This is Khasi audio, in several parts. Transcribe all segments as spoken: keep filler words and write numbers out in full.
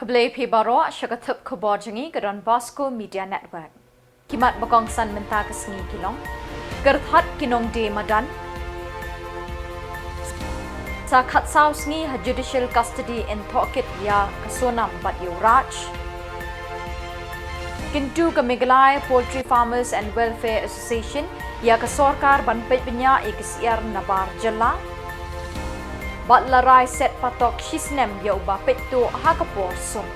Khublei phi baroh sha ka tip khubor jong ngi ka Don Bosco Media Network. Ki mat ba kongsan mynta ka sngi ki long: Kyrthat ki nongdie madan. Sa khatsaw sngi ha judicial custody in tohkit ïa ka Sonam bad ïa u Raj. Kyntu ka Meghalaya Poultry Farmers and Welfare Association ïa ka sorkar ban peit bniah ïa ki syiar nabar jylla. Bad la rai set patok shisnem ïa uba peit tuh ha ka por sum.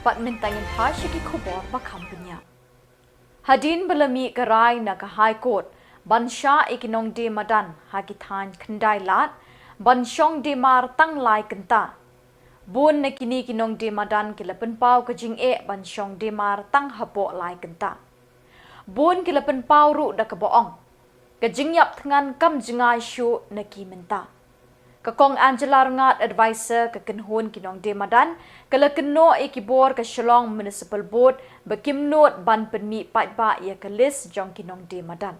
Bad mynta ngin phai sha ki khubor ba kham bniah. Hadien ba la mih ka rai na ka High Court ban shah ïa ki nongdie madan ha ki thaiñ khyndai lad ban shong die mar tang lai kynta, bun na kine ki nongdie madan ki la pynpaw ka jingeh ban shong die mar tang hapoh lai kynta. Bun ki la pynpaw ruh da kaba ong ka jingïap thngan kam jngai shuh na ki mynta. Ka Kong Angela Rngat, advisor ka kynhun ki nongdie madan, ka la kynnoh ïa ki bor ka Shillong Municipal Board ba kim nud ban pynmih paidbah ïa ka list jong ki nongdie madan.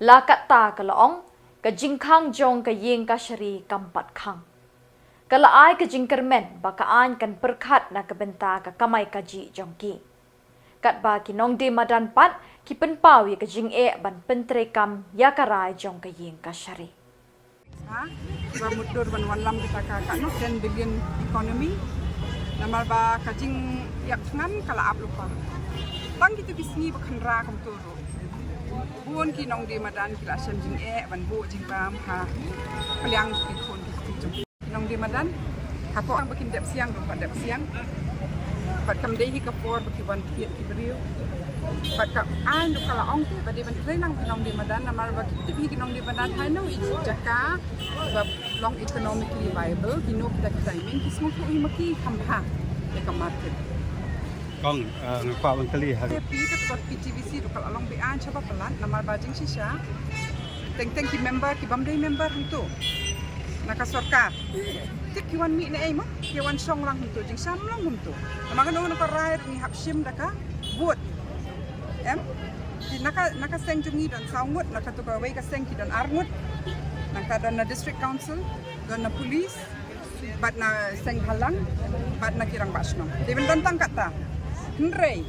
La katta ka la ong ka jingkhang jong ka ïing kashari kam pat khang. Ka la ai ka jingkyrmen ba ka aiñ kan pyrkhat na ka bynta ka kamai kajih jong ki. Katba ki nongdie madan pat ki pynpaw ïa ka jingeh ban pyntreikam ïa ka rai jong ka ïing kashari. Ha, ba mutdur ban wanlam kita ka katno ten billion economy. Namar ba ka jingïap thngan ka la ap lypa. Tang kito ki sngi ba kynra kumto ruh, bun ki nongdie madan ki la shem jingeh ban buh jingbam ha pliang ki khun ki kti jong ki. Nongdie madan, hapoh ba kin dep siang ruh pat dep siang. Bad kam dei hi ka por ba ki wan thied ki briew. Bad ka aiñ ruh ka la ong te ba dei ban trei lang ki nongdie madan, namar ba ki tip hi ki nongdie madan haino i jaka ba long economically viable, kino kita kita i myn ki sngewthuh hi ma ki kham bha ïa ka market. Kong, eh, nga kwah ban kylli ha. Te phi ka kot P T V C ruh ka la long beaiñ shaba palat, namar ba jingshisha teng teng ki member ki bym dei member hangto na ka sorkar. Tip ki wan mih ne ei mo, ki wan shong lang hangto, jingshisha ym long hangto. Namar kano kano ka rai ruh ngi hap shim da ka vote. Em? Ki na ka, na ka seng jong ngi don saw ngut, na kato kawei ka seng ki don ar ngut. Nangta don na district council, don na police, bad na seng bhalang, bad na ki rangbah shnong. Te ban don tang katta. Hynrei,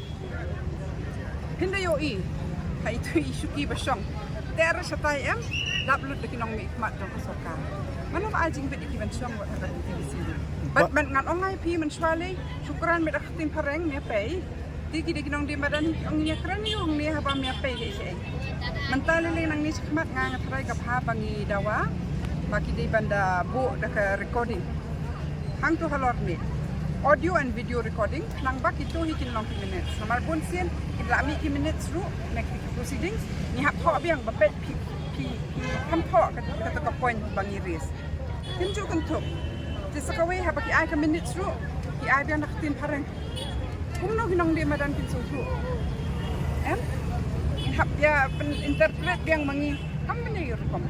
hynrei ïohi ha itu i shuki ba shong, ter shatai em, lap lut da ki nongmihkhmat jong ka sorkar. Mano ba ai jingbit ïa ki ban shong wat ha ka P T V C. Bad, bad ngan ong ïa phi mynshuwa lei, shu kren beit da ka ktien phareng, me pei. Te ki dei ki nongdie madan hi ki ong ïa kren ïa u hangne haba mia pei hi hi. Mynta lei lei nangne shakhmat nga nga tharai ka bha ba ngi dawa ba ki dei ban da buh da ka recording. Hangto halor ne audio and video recording, nang ba kito hi kin long ki minutes. Namar bun sien ki la mih ki minutes ruh na ki proceedings, ngi hap thoh biang ba peit phi, phi, phi kham thoh ka, ka, ka point ba ngi raise. Kim ju kynthup. Te sa kawei haba ki ai ka minutes ruh, ki ai biang da ka ktien phareng. Kumno ki nongdie madan kin sngewthuh? Em? Ngin hap ïa pyn interpret biang ma ngi. Kam bynta ïa rukom.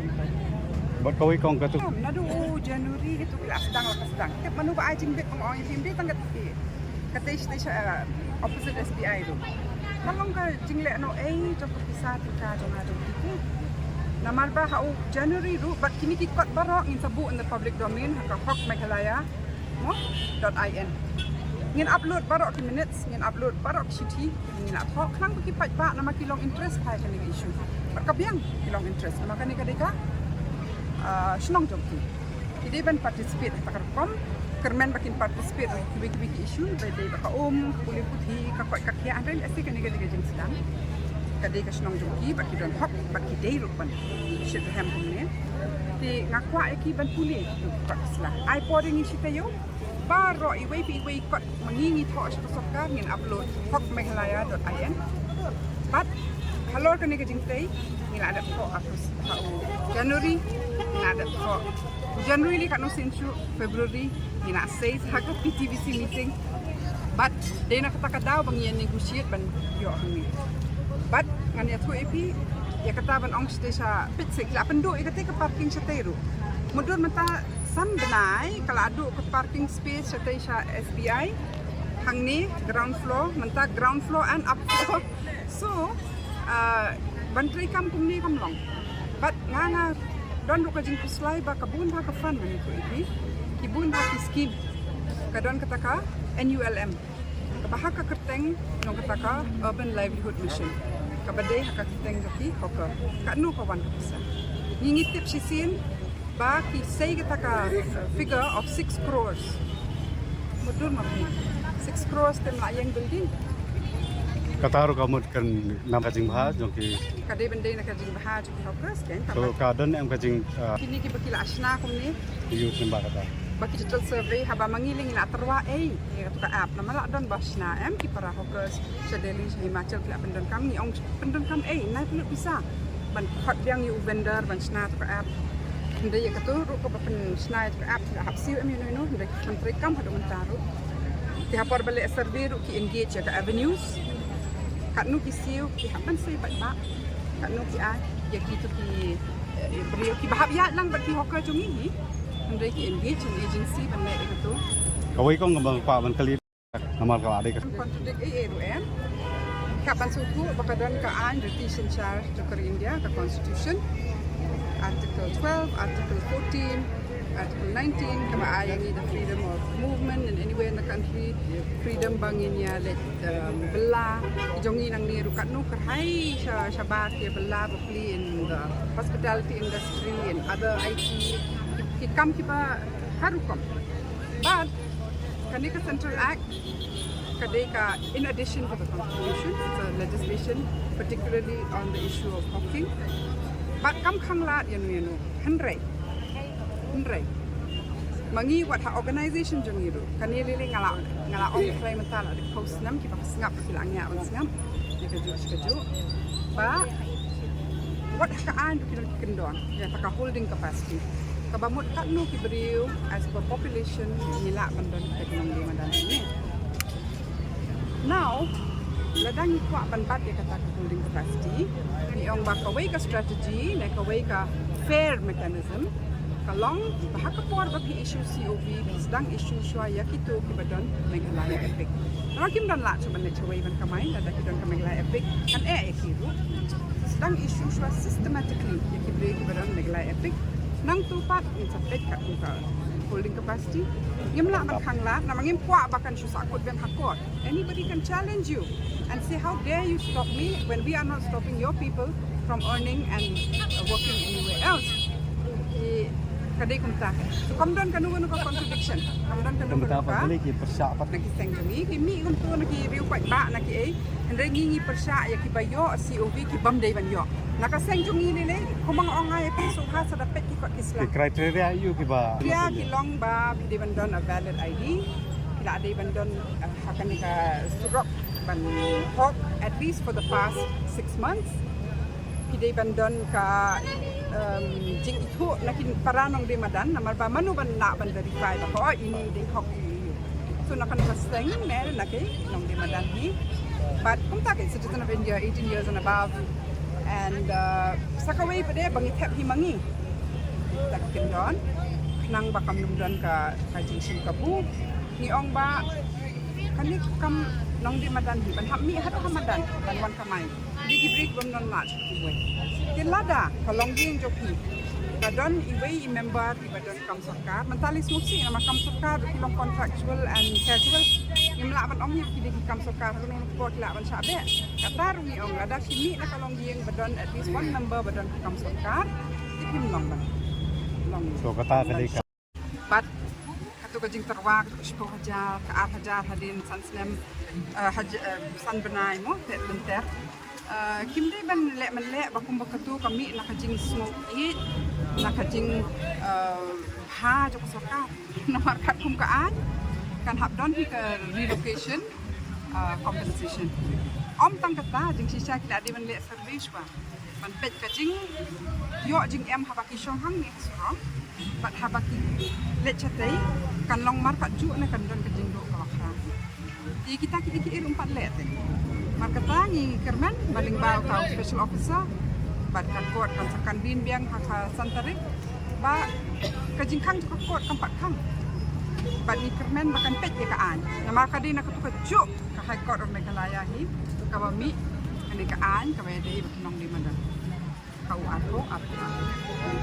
Bad kawei kong katu. Em, naduh u January katu ki la sdang la ka sdang. Tip mano ba ai jingbit, ong ong ïa phi, ym dei tang katu ki. Kata sha, sha, eh, opposite S B I ruh. Ka long ka jingleh noh ei jong ka pisa tyngka jong nga jong phi. Namar ba ha u January ruh bad kine ki kot baroh ngin sa buh in the public domain ha ka Hok Meghalaya mo dot I N. Ngin upload baroh ki minutes, ngin upload baroh ki shithi, ngin la thoh khnang ba ki paidbah namar ki long interest ha kane ka issue. Bad ka biang ki long interest namar kane ka dei ka, ah, shnong jong ki. Ki dei ban participate ha kata ka rukom, kyrmen ba kin participate ha kiwei kiwei ki issue, ba dei ba ka um, ka pule puthi, ka koit ka khiah, hynrei lehse kane ka dei ka jingsdang. Ka dei ka shnong jong ki, ba ki don hok, ba ki dei ruh ban shit rhem kumne. Te nga kwah ïa ki ban pule, tu ka sla. Ai por ïa ngi shi taïew, baroh iwei pa iwei kot ma ngi ngi thoh sha ka sorkar ngin upload hok meghalaya dot I N. Bad halor kane ka jingtei ngi la dep thoh ha u January, ngi la dep thoh u January lei katno sien shuh, February ngi la sei ha ka P T V C meeting. Bad dei na kata ka daw ba ngi ïa negotiate ban ïoh hangne. Bad ngan ïathuh ïa phi ïa kata ban ong shatei sha pit sik la pynduh ïa katei ka parking shatei ruh. Mutdur mynta san bnai ka la duh ka parking space shatei sha S B I. Hangne ground floor, mynta ground floor and up floor. So, ah, ban trei kam kumne kam long. Bad nga nga don ruh ka jingkhuslai ba ka bun bha ka fund ngan ïathuh ïa phi. Ki bun ha ki skim. Ka don kata ka N U L M, kaba ha ka kyrteng jong kata ka Urban Livelihood Mission, kaba dei ha ka kyrteng jong ki hawker. Katno ka wan ka pisa? Ngi ngi tip shisien ba ki sei kata ka, uh, figure of six crores. Mutdur ma phi, six crores te ym lah ïeng building. Kata ruh ka mut kan na ka jingbha jong ki. Ka dei ban dei na ka jingbha jong ki hawkers, kan? So ka don em ka jing, uh, kine kiba ki la shna kumne. Ïoh sngewbha kata. Ba ki digital survey haba ma ngi leh ngi la tyrwa ei ïa katu ka app. Namar la don ba shna em ki para hawkers sha Delhi, sha Himachal, ki la pyndonkam, ngi ong pyndonkam ei, nai pynlut pisa ban khot biang ïa u vendor ban shna katu ka app. Hynrei ïa katu ruh kaba pynshna ïa katu ka app, ki la hap siew em ïa uno uno, hynrei ki pyntrei kam haduh mynta ruh. Te ha por ba leh survey ruh ki engage ïa ka avenues. Katno ki siew, ki hap ban sei paidbah. Katno ki ai ïa kitu ki, eh, briew kiba hap ïaid lang bad ki hawker jong ngi hi. Hynrei ki engage an agency ban leh ïa katu. Kawei kong kaba nga kwah ban kylli namar ka la dei ka contradict ei ei ruh em. Ka ban sngewthuh ba ka don ka aiñ riti synshar jong ka ri India, ka constitution, article twelve, article fourteen, article nineteen, kaba ai ïa ngi the freedom of movement in anywhere in the country, freedom ba ngin ïa leit, um, bylla. Ki jong ngi nangne ruh katno kyrhai sha, shabar ki bylla bapli in the hospitality industry and other I T, ki, ki kam kiba har rukom. But kane ka Central Act ka dei ka in addition to the constitution, it's a legislation particularly on the issue of hawking. But kam khang lad ïano ïano, hynrei, hynrei ma ngi wat ha organization jong ngi ruh, kane lei lei nga la, nga la ong khlei mynta la dei ka snem kiba sngap ki la ngiah ban sngap ïa kajuh shi kajuh. Ba wat ha ka aiñ ruh ki don ki kyndon ïa kata ka holding capacity, kaba mut katno ki briew as per population ngi lah ban don ka jinglong dei madan ne. Now lada ngi kwah ban bat ïa kata ka holding capacity, ngi ong ba kawei ka strategy ne kawei ka fair mechanism ka long ba ha ka por ba phi issue C O V, phi sdang issue shuwa ïa kito kiba don Meghalaya EPIC. Namar kim don lad shuh ban leit shawei ban kamai lada ki don ka Meghalaya EPIC, kan eh ïa ki ruh. Sdang issue shuwa systematically ïa ki briew kiba don Meghalaya EPIC. Nangtu pat ngin sa peit katkum ka holding capacity. Ngim lah ban khang lad namar ngim kwah ba kan shu sahkut biang ha court. Anybody can challenge you and say, "How dare you stop me when we are not stopping your people from earning and, uh, working anywhere else?" Ki, ka dei kumta. So kam don kano kano ka contradiction, kam don kano kano ka. Kumta pat ki pyrshah pat na ki seng jong ngi, ki mih kumta na ki riew paidbah na ki ei. Hynrei ngi ngi pyrshah ïa kiba ïoh C O V, ki bym dei ban ïoh. Na ka seng jong ngi lei lei, kumba nga ong ïa phi, sngewbha sa da peit ki kot ki sla. Ki criteria aïu kiba, criteria ki long ba phi dei ban don a valid I D, phi la dei ban don, eh, ha kane ka surok ban hok at least for the past six months. Phi dei ban don ka, um, jingithuh na ki para nongdie madan, namar ba mano ban lah ban verify ba, oh, ine i dei hok ine i. So na kane ka seng ne na ki nongdie madan hi. But kumta ki citizen of India, eighteen years and above. And, uh, sa kawei pat de ba ngi thep hi ma ngi. Te ki kyndon khnang ba kam nym don ka, ka jingshim kabu. Ngi ong ba kane ka kam nongdie madan hi ban hap mih haduh ha madan ban wan kamai. Dei ki briew bym don lad shuh kiwei. Te lada ka longïing jong phi ka don iwei i member iba don kam sorkar, mynta lei sngewsih namar kam sorkar ki long contractual and casual. Ngim lah ban ong ïa ki dei ki kam sorkar, ha kano kano ka por ki lah ban shah beh. Kata ruh ngi ong lada ki mih na ka longïing ba don at least one member ba don kam sorkar, te kim long ban long. So kata ka dei ka Bad kato ka jingtyrwa kato ka shiphew hajar, ka ar hajar hadien san snem, eh, haj-, eh, san bnai mo, te lynter. Eh, kim dei ban leh mynleh ba kumba kato ka mih na ka jingsngew ïeit, na ka jing, eh, ha jong ka sorkar. Namar katkum ka aiñ kan hap don hi ka relocation, eh, compensation. Ym tang kata, jingshisha ki la dei ban leh survey shuwa ban peit ka jingïoh jingem haba ki shong hangne ha surok bad haba ki leit shatei, kan long markatjuh ne kan don ka jingduh kaba khraw. Te kita ki dei ki ei ruh ym pat leh te. Markata ngi kyrmen ba lyngba uta u special officer bad ka court kan sa convene biang ha ka san tarik ba ka jingkhang jong ka court kam pat khang. Bad ngi kyrmen ba kan peit ïa ka aiñ namar ka dei na katu kajuh ka High Court of Meghalaya hi kaba mih kane ka aiñ kaba ïadei bad ki nongdie madan. Ka u arphew, arphew.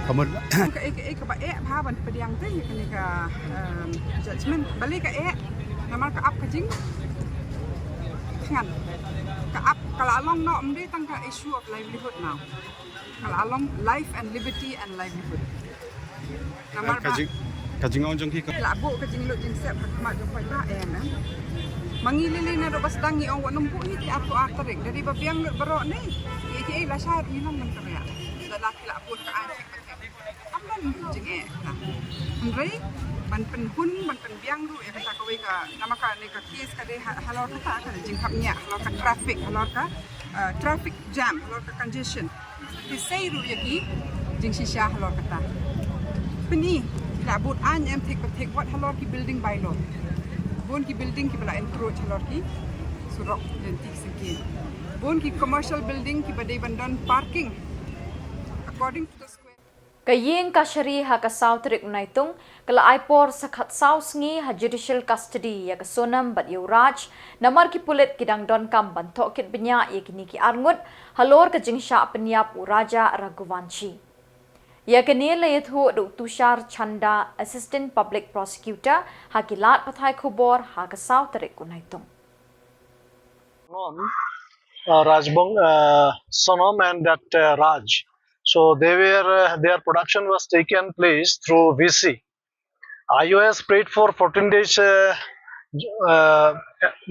Ka mut ka e, ka e, kaba eh bha ban pdiang te ïa kane ka, em, judgment. Balei ka eh? Namar ka ap ka jing, hynrei ka ap, ka la long noh, ym dei tang ka issue of livelihood now. Ka la long life and liberty and livelihood. Namar ka ba jing, ka jingong jong ki ka la buh ka jinglut jingsep ha khmat jong paidbah, em, em. Ma ngi lei lei naduh ba sdang ngi ong wat nym buh hi ki arphew ar tarik. Da dei ba biang lut baroh ne. Ïa ki ei lashai ruh ngi long ban kyrpad. Lada ki la buh ka ai. Am ban jingeh ka. Hynrei ban pynhun, ban pynbiang ruh ïa kata kawei ka, namar kane ka case ka dei ha, halor kata ka jinghap ñiah, halor ka traffic, halor ka, eh, traffic jam, halor ka congestion. Ki sei ruh ïa ki jingshisha halor kata. Pyni, ki la bud aiñ em thik ba thik wat halor ki building bylaw. Bun ki building kiba la encroach halor ki surok lynti ki syngkien. Bun ki commercial building kiba dei ban don parking according to the square. Ka ïing kashari ha ka saw tarik u Naitung ka la ai por sa khatsaw sngi ha judicial custody ïa ka Sonam bad ïa u Raj, namar ki pulit ki dang donkam ban tohkit bniah ïa kine ki arngut halor ka jingshah pynïap u Raja Raghuvanshi. Ïa kane la ïathuh da u Tushar Chanda, Assistant Public Prosecutor, ha ki lad pathai khubor ha ka saw tarik u Naitung. Sonam, uh, Rajbong, uh, Sonam and that, uh, Raj. So they were, uh, their production was taken place through V C. I O S prayed for fourteen days, uh, ju-, uh,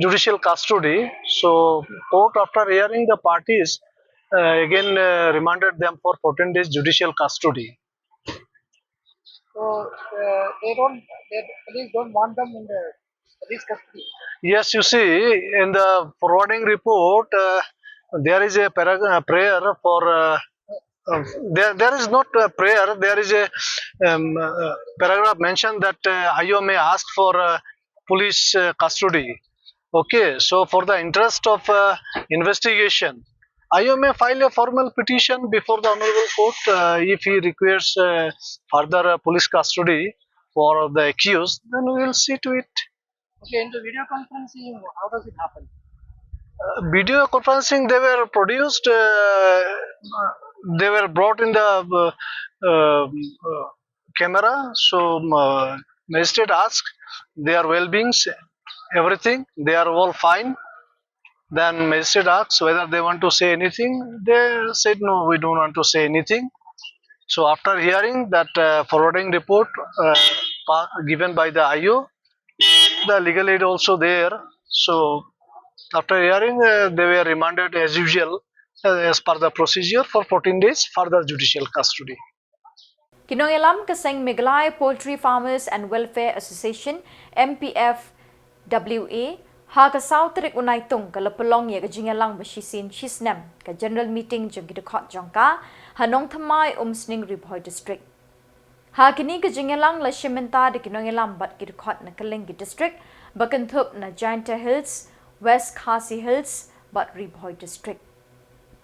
judicial custody. So court, after hearing the parties, uh, again, uh, remanded them for fourteen days judicial custody. So, uh, they don't, the police don't want them in the police custody. Yes, you see, in the forwarding report, uh, there is a parag-, uh, prayer for, uh, uh, there, there is not a prayer, there is a, um, uh, paragraph mentioned that, uh, I O may ask for, uh, police, uh, custody. Okay, so for the interest of, uh, investigation, I O may file a formal petition before the Honorable Court, uh, if he requires, uh, further, uh, police custody for the accused, then we will see to it. Okay, in the video conferencing, how does it happen? Uh, video conferencing, they were produced, uh, they were brought in the, uh, uh, uh, camera. So, um, uh, magistrate asked their well-beings, everything. They are all fine. Then magistrate asked whether they want to say anything. They said, "No, we don't want to say anything." So after hearing that, uh, forwarding report, uh, pa-, given by the I O, the legal aid also there. So after hearing, uh, they were remanded as usual, uh, as per the procedure for fourteen days further judicial custody. Ki nongïalam ka seng Meghalaya Poultry Farmers and Welfare Association, M P F W A, ha ka saw tarik u Naitung ka la pynlong ïa ka jingïalang ba shisien shisnem, ka general meeting jong ki dkhot jong ka, ha Nongthymmai Umsning, Ri Bhoi District. Ha kane ka jingïalang la shim bynta da ki nongïalam bad ki dkhot na kylleng ki district, ba kynthup na Jaintia Hills, West Khasi Hills bad Ri Bhoi District.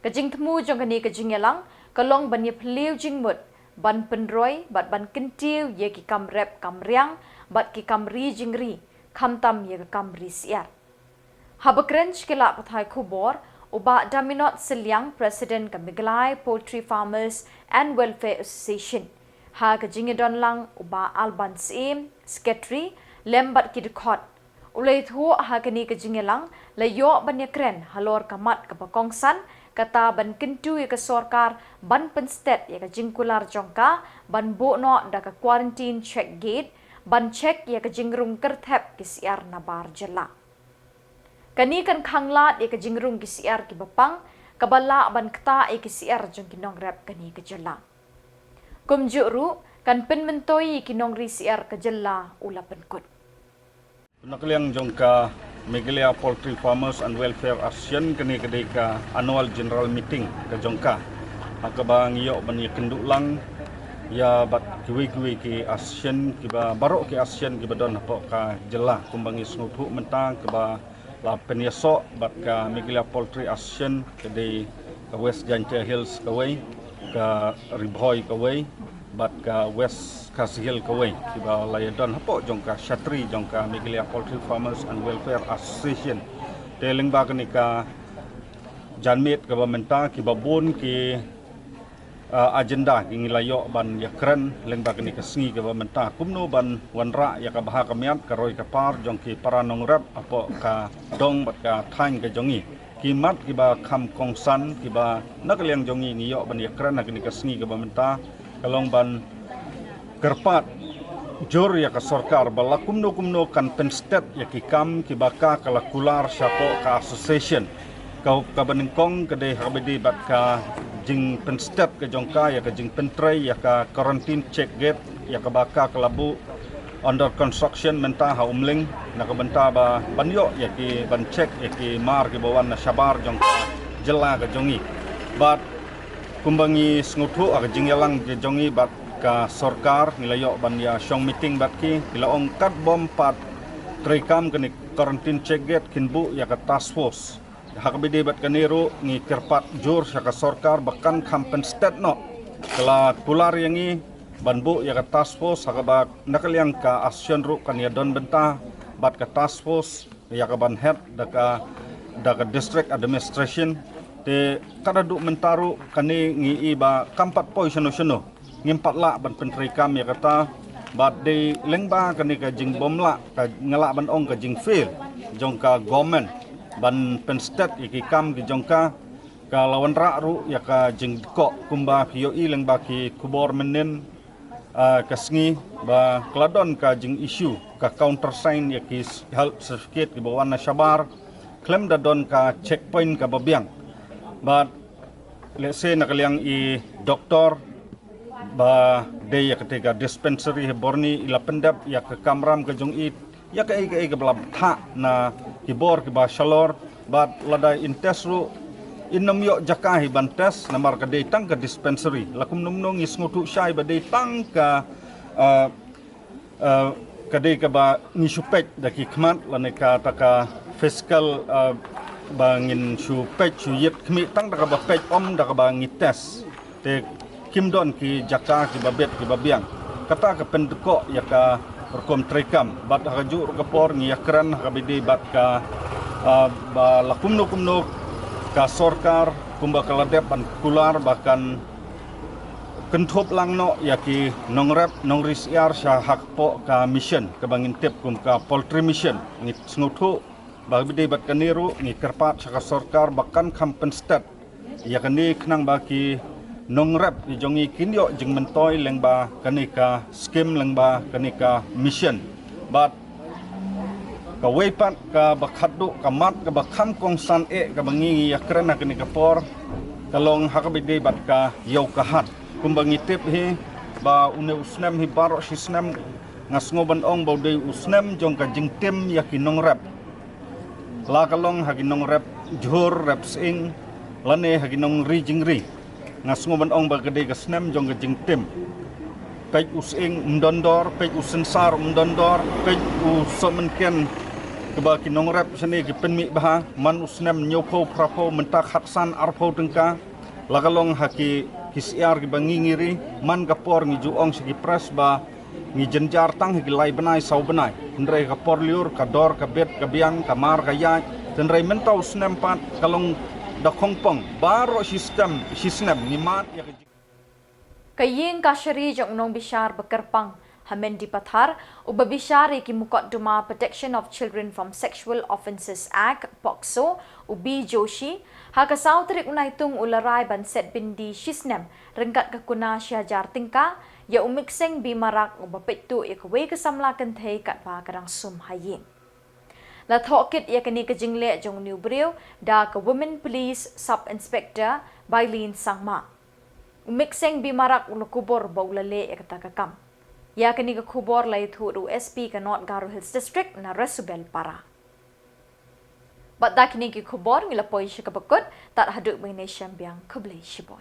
Ka jingthmu jong kane ka jingïalang ka long ban ïaphylliew jingmut, ban pynroi bad ban kyntiew ïa ki kam rep kam riang bad ki kam ri jingri, khamtam ïa ka kam ri syiar. Haba kren sha ki lad pathai khubor u Bah Daminot Sylliang, President ka Meghalaya Poultry Farmers and Welfare Association, ha ka jingïadon lang u Bah Alban Syiem, Secretary, lem bad ki dkhot, u la ïathuh ha kane ka jingïalang la ïoh ban ïakren halor ka mat kaba kongsan, kata ban kyntu ïa ka sorkar ban pynsted ïa ka jingkular jong ka ban buh noh da ka quarantine check gate, ban check ïa ka jingrung kyrthep ki syiar nabar jylla. Kane kan khanglad ïa ka jingrung ki syiar kiba pang, kaba lah ban ktah ïa ki syiar jong ki nongrep kane ka jylla. Kumjuh ruh kan pynmyntoi ïa ki nongri syiar ka jylla, u la pynkut. Na ka liang jong ka Meghalaya Poultry Farmers and Welfare Association, kane ka dei ka annual general meeting ka jong ka, ha kaba ngi ïoh ban ïakynduh lang ïa bad kiwei kiwei ki association, kiba baroh ki association kiba don hapoh ka jylla, kumba ngi sngewthuh mynta kaba la pynïasoh bad ka Meghalaya Poultry Association, ka dei ka West Jaintia Hills kawei, ka Ri Bhoi kawei, bad ka West Khasi Hills kawei, kiba la ïadon hapoh jong ka shatri jong ka Meghalaya Poultry Farmers and Welfare Association. Te lyngba kane ka janmiet kaba mynta, kiba bun ki uh, agenda ki ngi la ïoh ban ïakren lyngba kane ka sngi kaba mynta, kumno ban wanrah ïa ka bha ka miat, ka roi ka par jong ki para nongrep hapoh ka dong bad ka thaiñ ka jong ngi. Ki mat kiba kham kongsan kiba na ka liang jong ngi ngi ïoh ban ïakren ha kane ka sngi kaba mynta ka long ban kyrpad jur ïa ka sorkar ba la kumno kumno kan pynstet ïa ki kam kiba ka ka la kular shapoh ka association. Ka, kaba nyngkong ka dei ha kaba dei bad ka jingpynstet ka jong ka ïa ka jingpyntrei ïa ka quarantine check gate ïa kaba ka ka la buh under construction mynta ha Umling, na ka bynta ba ban ïoh ïa ki ban check ïa ki mar kiba wan na shabar jong ka jylla ka jong ngi. Bad kumba ngi sngewthuh ha ka jingïalang ka jong ngi bad ka sorkar, ngi la ïoh ban ïa shong meeting bad ki, ki la ong katba ym pat treikam kane quarantine check gate kin buh ïa ka task force. Ha kaba dei bad kane ruh ngi kyrpad jur sha ka sorkar ba kan kham pynstet noh. Ka la kular ïa ngi ban buh ïa ka task force ha kaba na ka liang ka association ruh kan ïa don bynta bad ka task force ïa ka ban head da ka, da ka district administration. Te ka da duh mynta ruh kane ngi i ba kam pat poi shano shano. Ngim pat lah ban pyntreikam ïa kata, bad dei lyngba kane ka jingbym lah, ka nga lah ban ong ka jingfail jong ka government ban pynstet ïa ki kam ki jong ka, ka la wanrah ruh ïa ka jingdkoh kumba phi ïohi lyngba ki khubor mynnin, ah, ka sngi ba ka la don ka jing issue ka countersign ïa ki s-, health certificate kiba wan na shabar khlem da don ka checkpoint kaba biang. Bad lehse na ka liang i doktor ba dei ïa kata ka dispensary ha Borni i la pyndep ïa ka kamram ka jong i ïa kaei kaei kaba la bthah na ki bor kiba shalor, bad lada in test ruh in ym ïoh jaka hi ban test namar ka dei tang ka dispensary. La kumno kumno ngi sngewthuh shai ba dei tang ka, ah, ah, ka dei kaba ngi shu peit da ki khmat lane kata ka physical, ah, ba ngin shu peit shu ïit khmih tang da kaba peit, ym da kaba ngi test. Te kim don ki jaka kiba bit kiba biang. Kata ka pyndkoh ïa ka rukom treikam. Bad ha kajuh ruh ka por ngi ïakren ha kaba dei bad ka, ah, ba la kumno kumno ka sorkar kumba ka la dep ban kular ba kan kynthup lang noh ïa ki nongrep nongri syiar sha hapoh ka mission kaba ngin tip kum ka poultry mission. Ngi sngewthuh ba ha kaba dei bad kane ruh ngi kyrpad sha ka sorkar ba kan kham pynstet ïa kane khnang ba ki nongrep ki jong ngi kin ïoh jingmyntoi lyngba kane ka skim, lyngba kane ka mission. Bad kawei pat kaba khatduh, ka mat kaba kham kongsan eh kaba ngi ngi ïakren ha kane ka por ka long ha kaba dei bad ka ïew ka hat. Kumba ngi tip hi ba une u snem hi baroh shi snem nga sngew ban ong ba u dei u snem jong ka jingtim ïa ki nongrep. La ka long ha ki nongrep jhur rep sying lane ha ki nongri jingri. Nga sngew ban ong ba ka dei ka snem jong ka jingtim. Peit u sying um don dor, peit u synsar um don dor, peit u sohmynken kaba ki nongrep shane ki pynmih bha, man u snem hynñiewphew phraphew mynta khatsan arphew tyngka. La ka long ha ki, ki syiar kiba ngi ngi ri, man ka por ngi ju ong sha ki press ba ngi jynjar tang ha ki lai bnai saw bnai. Hynrei ka por lyiur, ka dor ka bit ka biang, ka mar ka ïaid. Hynrei mynta u snem pat ka long da khongpong. Baroh shi snem, shi snem ngi mad ïa ka jing- Ka ïing kashari jong u nongbishar ba kyrpang ha Mendipathar, uba bishar ïa ki mukotduma Protection of Children from Sexual Offences Act, POCSO, u B Joshi, ha ka saw tarik u Naitung u la rai ban set byndi shi snem ryngkat ka kuna shi hajar tyngka ïa u Mikseng B Marak uba peit tuh ïa kawei ka samla kynthei katba ka dang sum ha ïing. La thoh kit ïa kane ka jingleh jong une u briew da ka Women Police Sub Inspector Bailin Sangma. U Mikseng B Marak u la kubur ba u la leh ïa kata ka kam. Ïa kane ka khubor la ïathuh da u S P ka North Garo Hills District na Resubel Para. Bad da kine ki khubor ngi la poi sha kaba kut, tad haduh ba ngin ïashem biang, khublei shibun.